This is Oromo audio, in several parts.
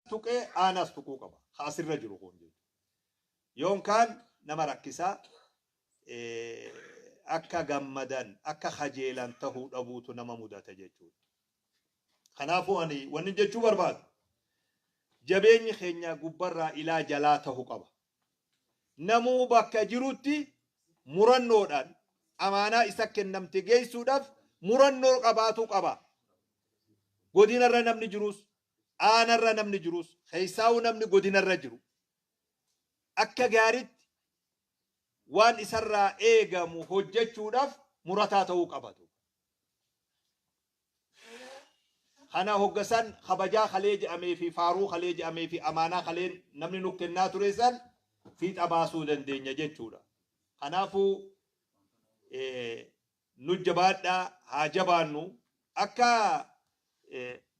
tuqee aanaas tuquu qaba. Ka asirra jiru kun jechuudha. Yoonkaan nama rakkisaa akka gammadan akka kajeelan tahuu dhabuutu nama mudata jechuudha. Kanaafuu ani wanni jechuu barbaadu jabeenyi keenya gubbarraa ilaa jalaa tahu qaba. Namuu bakka jirutti murannoodhaan amaanaa isa kennamte geessuudhaaf murannoo qabaatuu qaba. Godinarra namni jirus, aanarra namni jirus, keessaa'uu namni godinarra jiru akka gaaritti waan isarraa eegamu hojjechuudhaaf murataa ta'uu qabatu. Kana hoggasan kabajaa kalee jedhamee fi faaruu kalee jedhamee fi amaanaa kaleen namni nu kennaa ture san fiixa baasuu dandeenya jechuudha. Kanaafuu nu jabaadhaa, haa jabaannu. Akka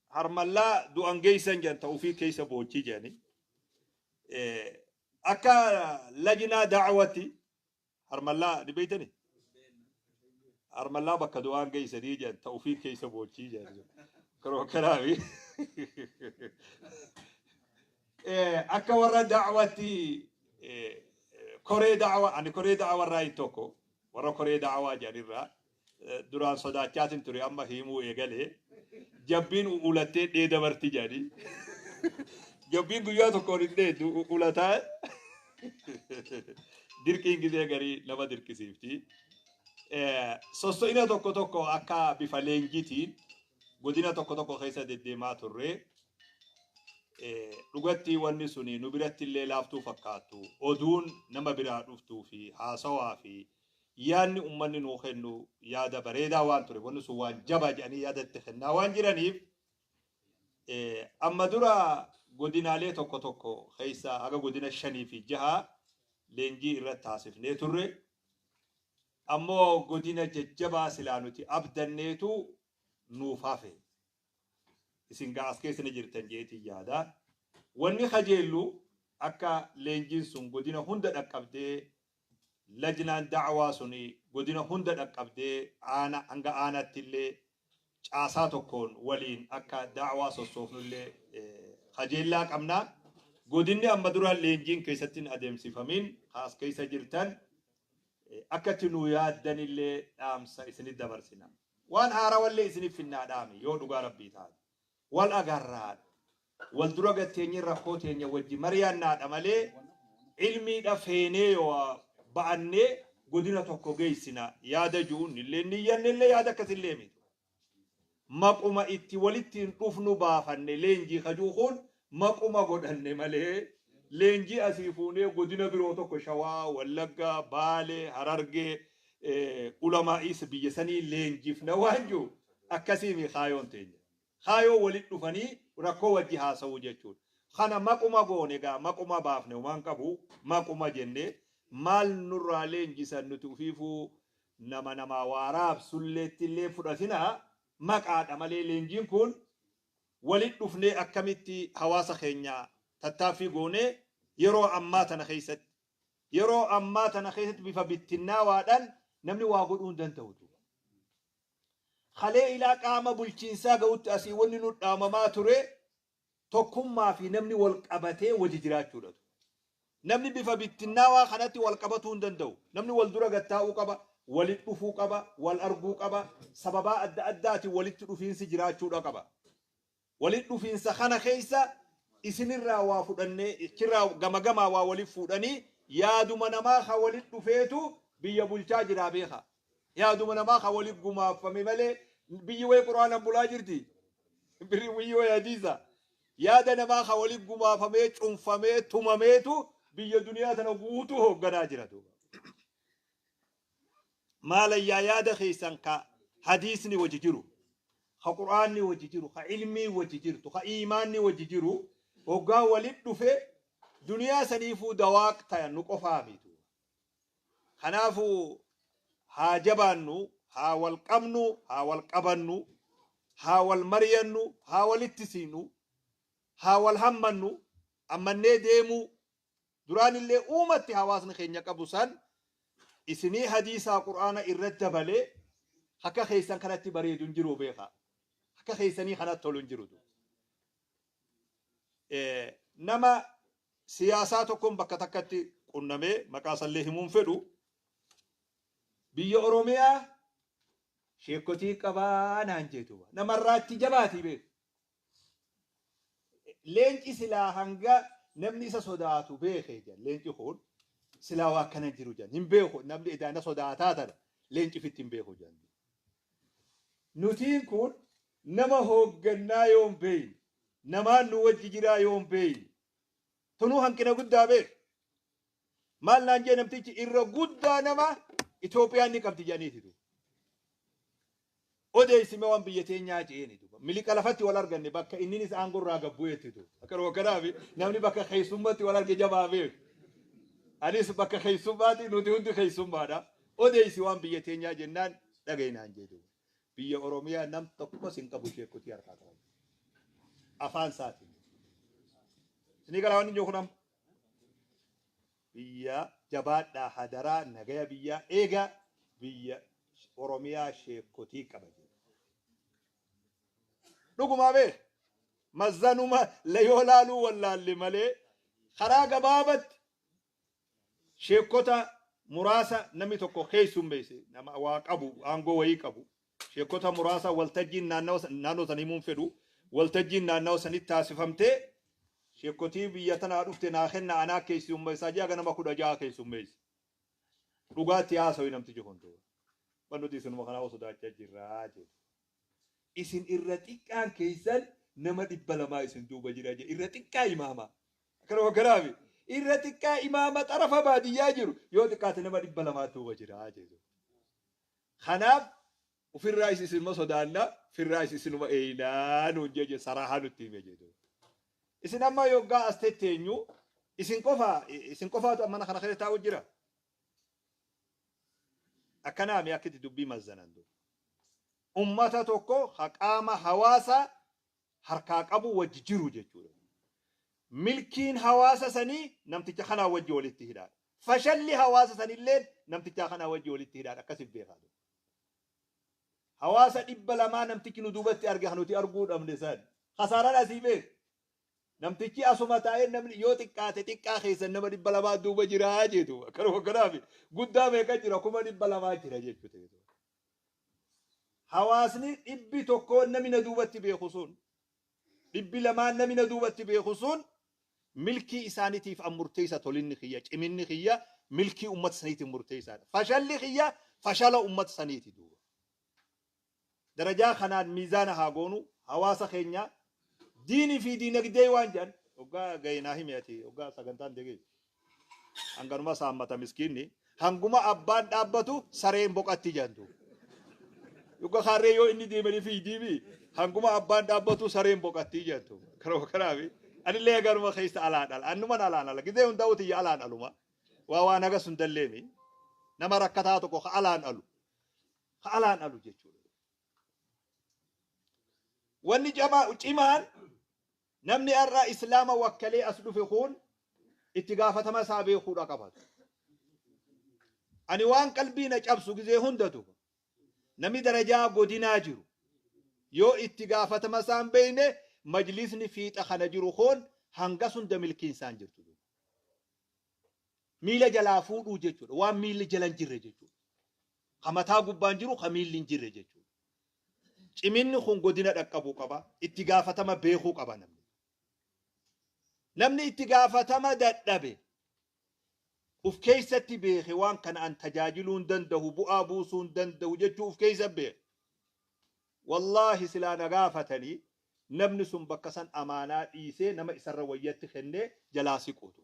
harmallaa du'an geessan jedhan ta'uu fi keessa boochii jedhani. Akka lajnaa da'awatti harmallaa ni beektani? Harmallaa bakka du'aan geessanii jedhan ta'uu fi keessa boochii jedhan. Karoo kanaafi. Akka warra da'awatti koree da'awa, ani koree da'awa irraa hin tokko, warra koree da'awaa jedhanirraa duraan sodaachaatiin ture, amma himuu eegalee. Jabbiin ulattee dheeda barti jedhanii. Jabbiin guyyaa tokkoon hin dheeddu, ulataa dirqiin gizee garii nama dirqisiifti. Sosso'ina tokko tokko akka bifa leenjiitiin godina tokko tokko keessa deddeemaa turre. Dhugatti wanni suni nu biratti illee laaftuu fakkaattu. Oduun nama biraa dhuftuu fi haasawaa fi yaadni uummanni nuu kennu yaada bareedaa waan ture. Wanni sun waan jabaa jedhanii yaada itti kennaa waan jiraniif, amma dura godinaalee tokko tokko keessa haga godina 5 fi 6 leenjii irratti taasifnee turre. Ammoo godina jajjabaa silaa nuti abdanneetu nuuf hafe. Isin gaa as keessa ni jirtan jeetiin yaada. Wanni kajeellu akka leenjiin sun godina hunda dhaqqabdee, lajnaan da'awaa sun godina hunda dhaqqabdee, aana hanga aanaatti illee caasaa tokkoon waliin akka da'awaa sossoofnu illee kajeellaa qabna. Godinni amma dura leenjiin keessatti hin adeemsifamin as keessa jirtan akka itti nu yaaddan illee dhaamsa isinit dabarsina. Waan haarawallee isinif finnaa dhaami yoo dhugaa rabbii taate. Wal agarraadha. Wal dura gatteenye rakkoo teenya wajji mari'annaadha malee, ilmiidha feenee yoo ba'annee godina tokko geessina yaada ju'uun illee niyyannellee yaada akkasillee miti. Maquma itti walitti hin dhufnu baafanne, leenjii kajuu kun maquma godhanne malee, leenjii asii fuunee godina biroo tokko, Shawaa, Wallaggaa, Baalee, Harargee, ulamaa'is biyya sanii leenjifna waan jiru akkasiimi kaayoon teenya. Kaayoo walitti dhufanii rakkoo wajji haasa'uu jechuudha. Kana maquma goone gaa, maquma baafne, waan qabu maquma jenne. Maal nurraa leenjisan? Nuti ufiifuu nama namaa waa raabsulleetti illee fudhatina, maqaadha malee. Leenjiin kun walitti dhufnee akkamitti hawaasa keenya tattaaffii goonee yeroo ammaa tana keessatti bifa bittinnaawaadhaan namni waa godhuu hin danda'u. Kalee ilaa qaama bulchiinsaa ga'utti asii wanni nu dhaamamaa ture tokkummaa fi namni wal qabatee wajji jiraachuudha. Namni bifa bittinnaawaa kanatti wal qabatuu hin danda'u. Namni wal dura gattaa'uu qaba, walitti dhufuu qaba, wal arguu qaba, sababaa adda addaatiin walitti dhufiinsi jiraachuudha qaba. Walitti dhufiinsa kana keessa isinirraa waa fudhannee, achirraa gama gamaa waa walitti fuudhanii, yaaduma namaa ka walitti dhufeetu biyya bulchaa jiraa beeka. Yaaduma namaa ka walitti gumaafame malee biyyi wayi quraanaan bulaa jirti. Biyyi wayi hadiisa. Yaada namaa ka walitti gumaafamee, cunfamee, tumameetu biyya duniyaa tana guutuu hoogganaa jira. Maalayyaa yaada keessan ka hadiisni wajji jiru, ka quraanni wajji jiru, ka ilmii wajji jirtu, ka iimaanni wajji jiru hoggaa walitti dhufe duniyaa saniifuu dawaaq taya, nu qofaa mitu. Kanaafuu haa jabaannu, haa wal qabnu, haa wal qabannu, haa wal mari'annu, haa walitti siinu, haa wal hammannu, ammannee deemuu duraan illee uumatti hawaasni keenya qabu san isinii hadiisaa qur'aana irratti dabalee akka keessan kanatti bareedu hin jiru beeka. Akka keessanii kanatti tolu hin jiru. Nama siyaasaa tokkoon bakka takkatti qunnamee, maqaa isallee himuun fedhu, biyya Oromiyaa sheekotii qabaa naan jeetu. Namarraatti jabaatii beeku. Leenci silaa hanga namni isa sodaatu beekee jedhan. Leenci kun silaa waa akkana jiru jedhan. Hin beeku, namni edaana sodaataa tana leenci fitti hin beeku jedhan. Nutiin kun nama hooggannaa yoo hin beeyne, namaan nu wajji jiraa yoo hin beeyne, tunuu hanqina guddaa beeku. Maal naan jee namtichi? Irra guddaa nama Itoophiyaan ni qabdi jedhaniiti. Odeessime waan biyya teenyaa jeeni duba. Miliqa lafatti wal arganne, bakka inninis aangoo irraa gabbu'eetti duba. Akkanuma kanaaf namni bakka keessummatti wal arge jabaa beeku. Anis bakka keessummaati, nuti hundi keessummaadha. Odeessi waan biyya teenyaa jennaan dhageenyaan jee duba. Biyya Oromiyaa nam tokkos hin qabu, sheekutii harkaa qaban. Afaan isaatiin. Isinii galaa waan inni kun amma? Biyya jabaadhaa, hadaraa nagaya biyyaa eega, biyya Oromiyaa sheekotii qaba jedhu. Dhugumaa beek, mazzanuma yoo laaluu wallaalle malee, karaa gabaabatti sheekota muraasa namni tokko keessummeesse, nama waa qabu, aangoo wayii qabu, sheekota muraasa waltajjiin naannoo san himuun fedhu, waltajjiin naannoo sanitti taasifamtee, sheekotii biyya tanaa dhufte naa kenna, anaa keessummeessaa ji'a nama 16 keessummeesse. Dhugaatti haasawi namtichi kun ta'u. Wanti nuti isinuma kanaa sodaachaa jirraa jedhu. Isin irra xiqqaan keessan nama 200 isin duuba jira jedhe, irra xiqqaa imaama. Akkanuma kanaafi irra xiqqaa imaama xarafa baadiyyaa jiru yoo xiqqaate nama 200 duuba jira jedhu. Kanaaf ofirraa isinuma sodaanna, ofirraa isinuma eeynaa nuun jeje, saraahaa nutti hime jedhu. Isin amma yoggaa as tetteenyu isin qofa, isin qofaatu mana kana keessa taa'u jira. Akkanaami akkitti dubbii mazzanan duuba. Ummata tokko qaama hawaasa harkaa qabu wajji jiru jechuudha. Milkiin hawaasa sanii namticha kanaa wajji walitti hidhaadha. Fashalli hawaasa sanillee namticha kanaa wajji walitti hidhaadha. Akkasif beekaa. Hawaasa 200 namtichi nu duubatti arge kan nuti arguu dhabne san. Kasaaraan asii beek. Namtichi asuma taa'ee namni yoo xiqqaate xiqqaa keessan nama 200 duuba jiraa jeetu. Akkanuma kanaaf guddaa meeqa jira? 200,000 jira jechuudha. Hawaasni 100 namni na duubatti beeku sun, 200 namni na duubatti beeku sun, milkii isaaniitiif an murteessa. Tolinni kiyya, ciminni kiyya milkii ummata saniitiif murteessaadha. Fashalli kiyya fashala ummata saniiti duuba. Darajaa kanaan miizaana haa goonu hawaasa keenya. Diinii fi diinagdee waan jedhan hoggaa ga'e naa himi ati, hoggaa sagantaan degee hanganuma saammata miskiinni, hanguma abbaan dhaabbatu sareen boqatti jedhantu. Yogga kaarree yoo inni deemanii fiidiimi, hanguma abbaan dhaabbatu sareen boqatti jedhantu. Kanuma kanaaf anillee garuma keessa alaan ala, annuman alaan ala gizee hundaa'u tiyya alaan aluma waa waan haga sun dalleemi, nama rakkataa tokko ka alaan alu, ka alaan alu jechuudha. Wanni cimaan namni har'a Islaama wakkalee as dhufe kun itti gaafatama isaa beekuudha qabatu. Ani waan qalbii na cabsu gizee hundatu, namni darajaa godinaa jiru yoo itti gaafatama isaa hin beekne, majlisni fiixa kana jiru kun hanga hunda milkiin isaan jirtu. Miila jalaa fuudhuu jechuudha. Waan miilli jala hin jirre jechuudha. Ka mataa gubbaan jiru ka miilli hin jirre jechuudha. Ciminni kun godina dhaqqabuu qaba. Itti gaafatama beekuu qaba namni. Namni itti gaafatama dadhabe, uf keessatti beeke, waan kana an tajaajiluu hin danda'u, bu'aa buusuu hin danda'u jechuu uf keessa beeke. Wallaahi silaa na gaafatanii, namni sun bakka san amaanaa dhiisee nama isarra wayyatti kennee jalaa siquutu.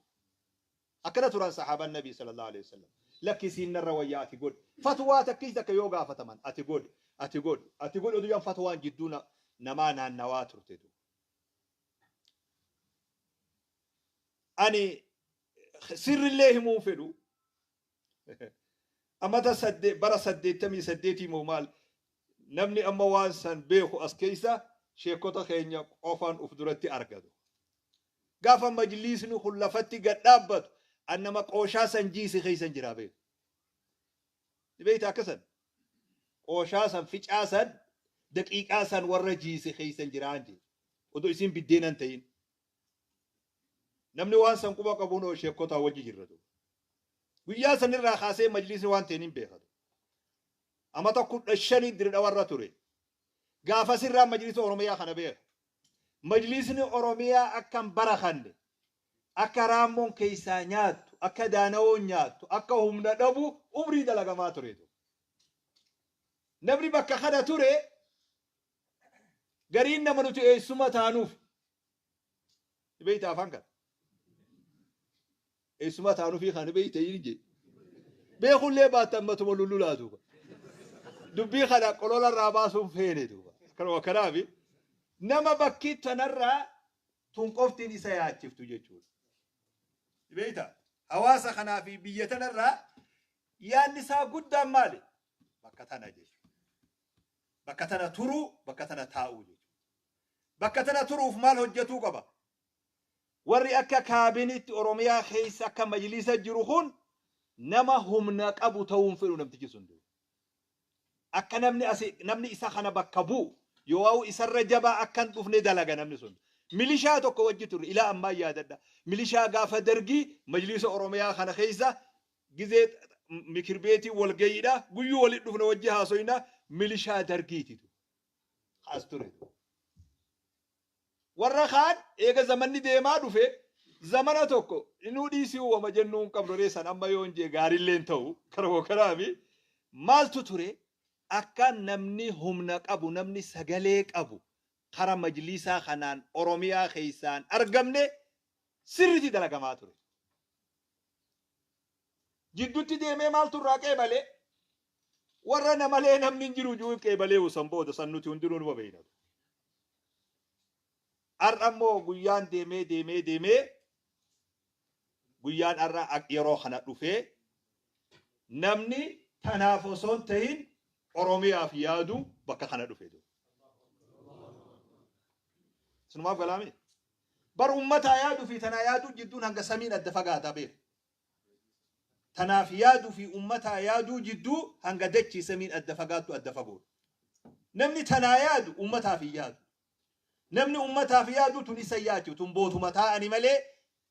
Akkana turan sahaabaan Nabii sallallahu alaihi wasallam. Lakki, isiin narra wayyaa, ati godhi. Fatwaa takkis takka yoo gaafataman, ati godhi, ati godhi, ati godhi oduu jedhan, fatwaan jidduu namaa naannawaa turte. Ani sirrillee himuu fedhu. Amata sadde bara 88 moo maal, namni amma waan san beeku as keessa sheekota keenya qofaan uf duratti argatu. Gaafa majliisni kun lafatti gad dhaabbatu, an nama qooshaa san jiisi keessan jira beeku. Ni beekta, akkasan. Qooshaa san, ficaa san, daqiiqaa san warra jiise keessan jiraan jee. Odoo isin biddeenan ta'in. Namni waan san quba qabuun oo sheekotaa wajji jirra duuba. Guyyaa sanirraa kaasee majlisni waan ta'een hin beekatu. Amata 15 Dirre Dhawarra ture. Gaafasirraa majlisa Oromiyaa kana beeka. Majlisni Oromiyaa akka hin barakanne, akka raammoon keessaa nyaattu, akka daanawoon nyaattu, akka humna dhabu umrii dalagamaa ture. Namni bakka kana ture gariin nama nuti eessuma taanuuf. Beeyta afaan kana. Eessuma taanuufii kana beeyta hin jee. Beekullee baatta ammatuma lullulaa duuba. Dubbii kana qolola irraa baasuun feene duuba. Kanuma kanaafi nama bakki tanarraa tun qoftiin isa yaachiftu jechuudha. Beeyta hawaasa kanaa fi biyya tanarraa yaadni isaa guddaan maali? Bakka tana jechuudha. Bakka tana turuu, bakka tana taa'uu jechuudha. Bakka tana turuuf maal hojjetuu qaba? Warri akka kaabinitti Oromiyaa keessa akka majlisa jiru kun nama humna qabu ta'uu hin fedhu namtichi sun. Akka namni asi namni isa kana bakka bu'u yoo isarra jabaa akka hin dhufne dalaga namni sun. Milishaa tokko wajji turre ilaa ammaa yaadadha. Milishaa gaafa Dargii majlisa Oromiyaa kana keessa gizee mikirbeetii walgayiidha guyyuu walitti dhufne wajji haasoyna, milishaa Dargiiti. As ture. Warra kaan eega zamanni deemaa dhufe, zamana tokko inuu dhiisii wama jennuu hin qabnu reessan amma yoo hin jee gaarillee hin ta'u. Karuma kanaafi maaltu ture? Akka namni humna qabu, namni sagalee qabu kara majlisaa kanaan Oromiyaa keessaan argamne sirriitti dalagamaa ture. Jiddutti deemee maaltu irraa qeebale? Warra namalee namni hin jiru juu qeebalee san booda san nuti hundinuu numa beekna. Har'a immoo guyyaan deemee deemee deemee guyyaan har'a yeroo kana dhufee namni tanaaf osoo hin tahin Oromiyaaf yaadu bakka kana dhufe. Isinumaaf galaame. Bar ummataa yaaduu fi tanaa yaaduu jidduun hanga samiin adda fagaataa beeku. Tanaaf yaaduu fi ummataa yaaduu jidduu hanga dachii samiin adda fagaattu adda fagoodha. Namni tanaa yaadu ummataaf hin yaadu. Namni ummataaf yaadu tun isa yaachu, tun bootuma taa'ani malee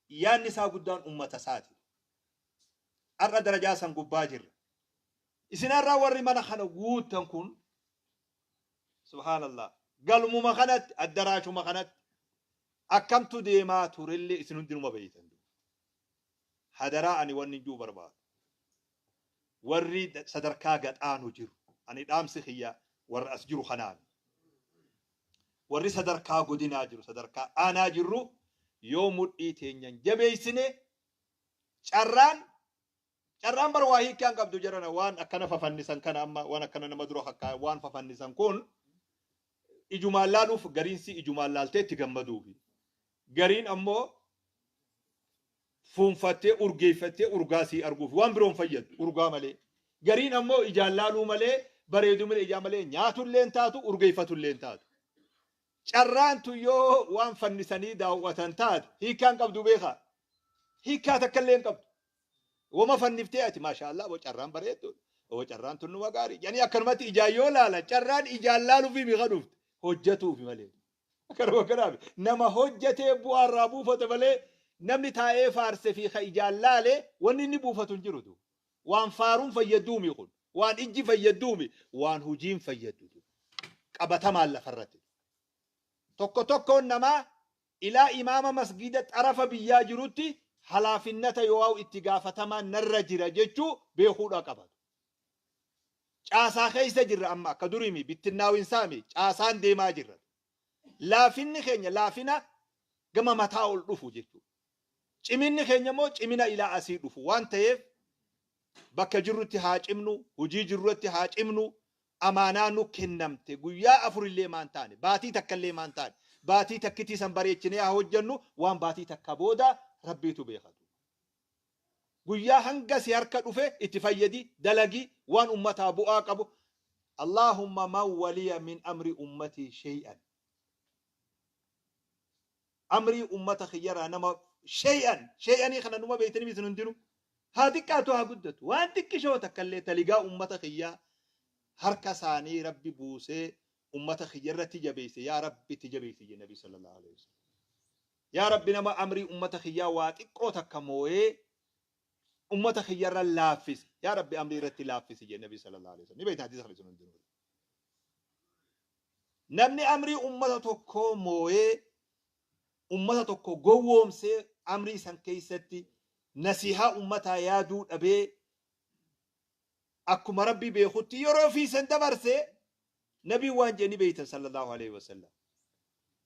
yaadni isaa guddaan ummata isaati. Har'a darajaa san gubbaa jirra. Isin har'a warri mana kana guuttan kun, subhaanallah, galmuma kanatti, addaraashuma kanatti akkamtu deemaa turellee isin hundinuma beeytan. Hadaraa, ani wanni juu barbaadu, warri sadarkaa gaxaanu jiru, ani dhaamsi kiyya warra as jiru kanaami. Warri sadarkaa godinaa jiru, sadarkaa aanaa jirru, yoo mudhii teenyan jabeessine carraan bar waa hiikkaan qabdu jedhana. Waan akkana fafannisan kana, amma waan akkana nama dura hakkaa waan fafannisan kun ijumaan laaluuf, gariinsi ijumaan laaltee itti gammaduufi, gariin ammoo fuunfattee urgeeffattee urgaa sii arguuf, waan biroon fayyadu urgaa malee, gariin ammoo ijaan laaluu malee, bareedu malee, ijaa malee nyaatullee hin taatu, urgeeffatullee hin taatu. Carraantu yoo waan fannisanii daawwatan taate hiikkaan qabdu beekaa, hiikkaa takkallee hin qabdu. Wama fanniftee ati maasha Allah, boo carraan bareeddu, oo carraan tun numa gaarii jedhanii akkanumatti ijaan yoo laalan, carraan ijaan laaluufi miika dhufte hojjetuufi malee. Akkanuma kanaaf nama hojjetee bu'aa irraa buufate malee namni taa'ee faarse fi ka ijaan laale wanni inni buufatu hin jirutu. Waan faaruun fayyadduumi kun, waan ijji fayyadduumi, waan hojiin fayyaddu qabatamaan lafarratti. Tokko tokkoon namaa ilaa imaama masgiida xarafa biyyaa jirutti halaafinnata yoo itti gaafatamaa narra jira jechuu beekuudha qabatu. Caasaa keessa jirra amma, akka duriimi bittinnaawinsaami, caasaan deemaa jirra. Laafinni keenya laafina gama mataa ol dhufu jechuudha. Ciminni keenya immoo cimina ilaa asii dhufu waan ta'eef bakka jirrutti haa cimnu, hojii jirrutti haa cimnu, amaanaa nu kennamte guyyaa afurillee maan taane, baatii takkallee maan taane, baatii takkitii san bareechinee haa hojjennu, waan baatii takka booda Rabbiitu beekatu. Guyyaa hanga si harka dhufe itti fayyadi, dalagi waan ummataa bu'aa qabu. Allahumma man waliya min amri ummatii shay'an. Amrii ummata kiyyaraa nama shay'an, shay'anii kana numa beeytanii isin hundinuu. Haa xiqqaatu haa guddatu. Waan xiqqishoo takkallee taligaa ummata kiyyaa harka isaanii Rabbi buusee ummata kiyya irratti jabeesse, yaa Rabbi itti jabeessi jedhe Nabi sallallahu alaihi wasallam. Yaa Rabbi, nama amrii ummata kiyyaa waa xiqqoo takka moo'ee ummata kiyyarra laaffise, yaa Rabbi, amrii irratti laaffisi jedhe Nabi sallallahu alaihi wasallam. Ni beekta hadiisa kana isin hundinuu. Namni amrii ummata tokkoo moo'ee, ummata tokko gowwoomsee, amrii san keessatti nasihaa ummataa yaaduu dhabee, akkuma Rabbi beekutti yeroo fi san dabarse, Nabiin waan jedhe ni beektan sallallahu alaihi wasallam.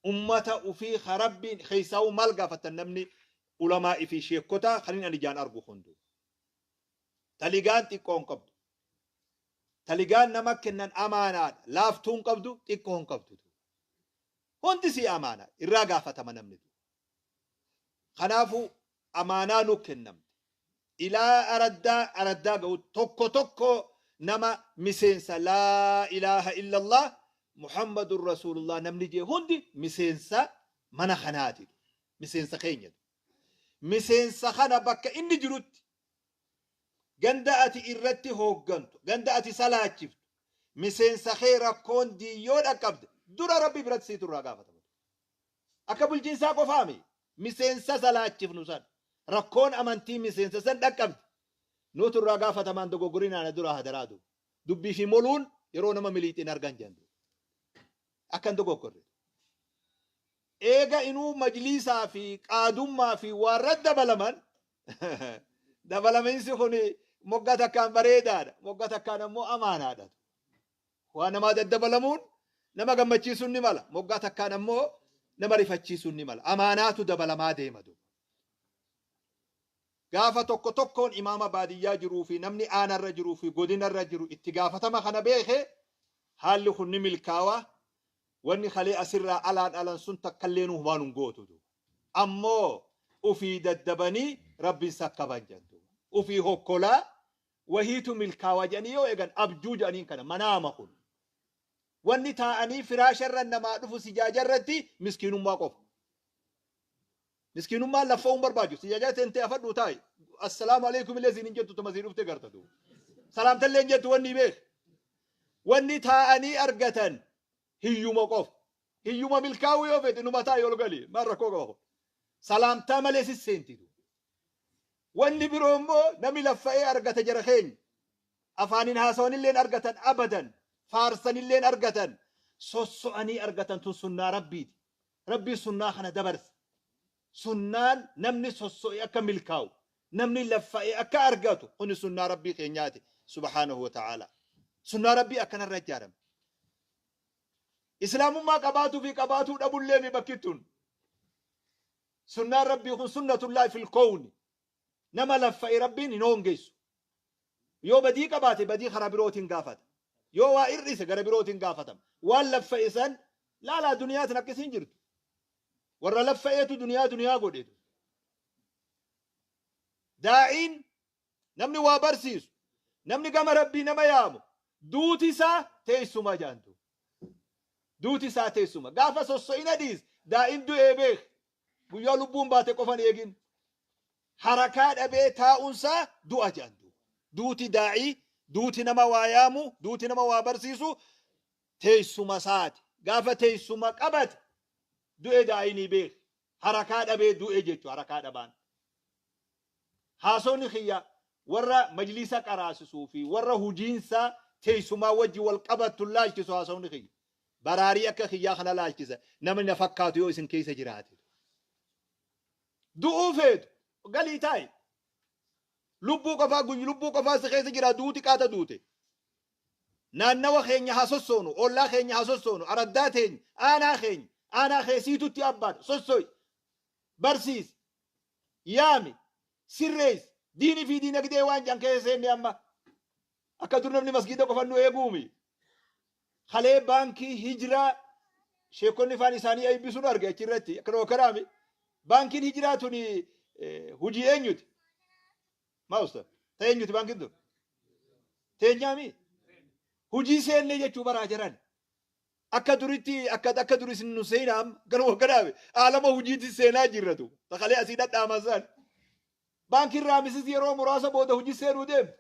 Ummata ufii ka Rabbiin keessaa'uu maal gaafattan? Namni ulamaa fi sheekkotaa kan inni ani ijaan argu hundu. Taligaan xiqqoo hin qabdu. Taligaan nama kennan amaanaadha. Laaftuu hin qabdu, xiqqoo hin qabdu. Hundi sii amaanaa. Irraa gaafatama namni. Kanaafuu amaanaa nu kennamte. Ilaa araddaa araddaa ga'u tokko tokko nama miseensa laa ilaaha illallah Muhammadun Rasuulullah namni jee hundi miseensa mana kanaati. Miseensa keenya. Miseensa kana bakka inni jirutti, ganda ati irratti hooggantu, ganda ati salaachiftu, miseensa kee rakkoon diiyyoo dhaqqabde, dura Rabbi biratti siitu irraa gaafatama. Akka bulchiinsaa qofaami. Miseensa salaachifnu san rakkoon amantii miseensa san dhaqqabde, nuutu irraa gaafatamaan. Dogoggorinaa na duraa hadaraa duuba. Dubbii fi moluun yeroo nama miliixin argan jedhan duuba. Akka hin dogoggorre. Eega inuu majliisaa fi qaadummaa fi waarra dabalaman, dabalamiinsi kun mogga takkaan bareedaadha. Mogga takkaan ammoo amaanaadha. Waa namaa daddabalamuun nama gammachiisuun ni mala. Moggaa takkaan ammoo nama rifachiisuun ni mala. Amaanaatu dabalamaa deema duuba. Gaafa tokko tokkoon imaama baadiyyaa jiruu fi namni aanarra jiruu fi godinarra jiru itti gaafatama kana beeke, haalli kun ni milkaawa. Wanni kalee asirraa alaan alan sun takkallee nu humaan hin gootu duuba. Ammoo ufii daddabanii Rabbiin sakkaban jedhan duuba. Ufii hokkolaa wahiitu milkaawa jedhanii yoo eegan, abjuu jedhaniin kana manaama kun. Wanni taa'anii firaasharra namaa dhufu sijaajarratti miskiinummaa qofa. Miskiinummaan laffa'uun barbaadu. Sijaajaa seentee afadhuu taa'i. Assalaamu alaikum illee siin hin jettu, tuma sii dhufte garta duuba. Salaamtallee hin jettu wanni beek. Wanni taa'anii argatan hiyyuma qofa. Hiyyuma milkaa'uu yoo fedhe numa taa'i, ol gali. Maal rakkoo qaba kun? Salaamtaa malee sisseenti. Wanni biroo immoo namni laffa'ee argata jara keenya. Afaaniin haasawanilleen argatan abadan. Faarsanilleen argatan. Sosso'anii argatan. Tun sunnaa Rabbiiti. Rabbiin sunnaa kana dabarse. Sunnaan namni sosso'e akka milkaa'u, namni laffa'e akka argatu, kuni sunnaa Rabbii keenyaati subhaanahu wa ta'ala. Sunnaa Rabbii akkanarra ijaarame. Islaamummaa qabaatuu fi qabaatuu dhabullee mi bakkittuun. Sunnaan Rabbii kun sunnatullaahi fil kowni. Nama laffa'e Rabbiin hin hoongeessu. Yoo badii qabaate badii karaa birootiin gaafata. Yoo waa hir'ise gara birootiin gaafatama. Waan laffa'e san laalaa, duniyaatiin akkasiin jirtu. Warra laffa'eetu duniyaa duniyaa godhetu. Daa'iin, namni waa barsiisu, namni gama Rabbii nama yaamu, duuti isaa teessuma jaantu. Duuti isaa teessuma. Gaafa sosso'ina dhiis daa'iin du'ee beek. Guyyaa lubbuun baate qofan eegin. Harakaa dhabee taa'uunsaa du'a jaantu. Duuti daa'ii, duuti nama waa yaamu, duuti nama waa barsiisu teessuma isaati. Gaafa teessuma qabate du'e daa'inii beek. Harakaa dhabee du'e jechuudha harakaa dhabaan. Haasawni kiyya warra majlisa qaraasisuu fi warra hujiinsa teessumaa wajji wal qabattu laalchisu haasawni kiyya. Baraarii akka kiyyaa kana laalchisa. Namni na fakkaatu yoo isin keessa jiraate. Du'uu feetu galii taa'i. Lubbuu qofaa guyyu lubbuu qofaa si keessa jira, duuti qaata duute. Naannawa keenya haa sossoonu, ollaa keenya haa sossoonu, araddaa teenya, aanaa keenya, aanaa keessiitutti abbaadha, sosso'i. Barsiisi. Yaami. Sirreessi. Diinii fi diinagdee waan jedhan keessa seenne amma. Akka dur namni masgiida qofan nu eeguumi. Kalee baankii Hijiraa sheekonni faan isaanii eebbisuun arge achirratti akkana wakkaraami. Baankiin Hijiraa tuni hojii eenyuti? Maa usta? Ta eenyuti baankiin tun? Teenyaami? Hojii seenne jechuu baraa jiran. Akka duritti akka duri isin nu seenaa amma gara wakkaraami. Aalama hojiitti seenaa jirratu. Takalee asii dhadhaaman san. Baankiin Raamisis yeroo muraasa booda hojii seenuu deemti.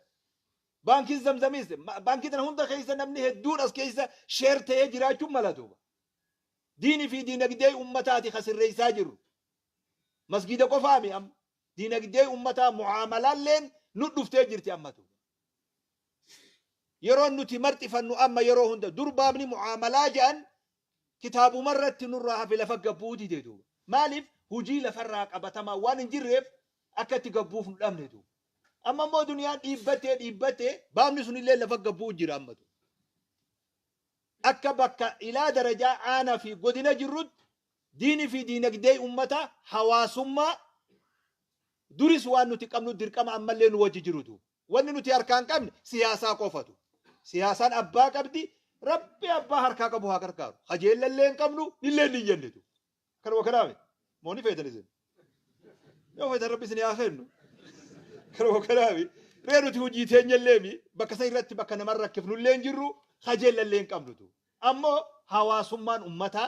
Baankiin Zamzamis, baankii tana hunda keessa namni hedduun as keessa share ta'ee jiraachuun mala duuba. Diinii fi diinagdee ummataati ka sirreessaa jirru. Masgiida qofaami amma. Diinagdee ummataa mu'aamalaalleen nu dhuftee jirti ammatu. Yeroon nuti marxifannu amma. Yeroo hunda dur baabni mu'aamalaa jedhan kitaabumarratti nurraa hafe, lafa gabbuu dide duuba. Maaliif? Hujii lafarraa qabatamaa waan hin jirreef akka itti gabbuuf nu dhabne duuba. Amma immoo duniyaan dhiibbattee dhiibbattee baabni sunillee lafa gabbuu jira ammatu. Akka bakka ilaa darajaa aanaa fi godina jirrutti diinii fi diinagdee ummata hawaasummaa duris waan nuti qabnu dirqama ammallee nu wajji jiru duuba. Wanni nuti harkaan qabne siyaasaa qofatu. Siyaasaan abbaa qabdi, Rabbi abbaa harkaa qabu haa gargaaru. Kajeellallee hin qabnu, illee hin iyyannitu. Kanuma kanaame. Moo ni feetan isin? Yoo feetan Rabbi isin haa kennu. Kanuma kanaame. Ree nuti hojii teenyallee mi bakka san irratti bakka namarra rakkifnullee hin jirru, kajeellallee hin qabnutu. Ammoo hawaasummaan ummataa,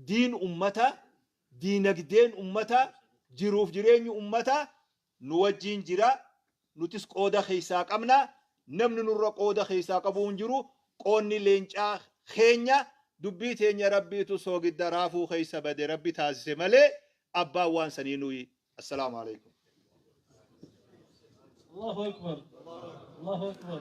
diin ummataa, diinagdeen ummataa, jiruuf jireenyi ummataa nu wajjiin jira. Nutis qooda keessaa qabna. Namni nurra qooda keessaa qabu hin jiru. Qoonni leencaa keenya, dubbii teenya Rabbiitu soogidda raafuu keessa bade Rabbi taasise malee abbaan waan sanii nuyi. Assalaamu alaikum. Allahu Akbar. Allahu Akbar.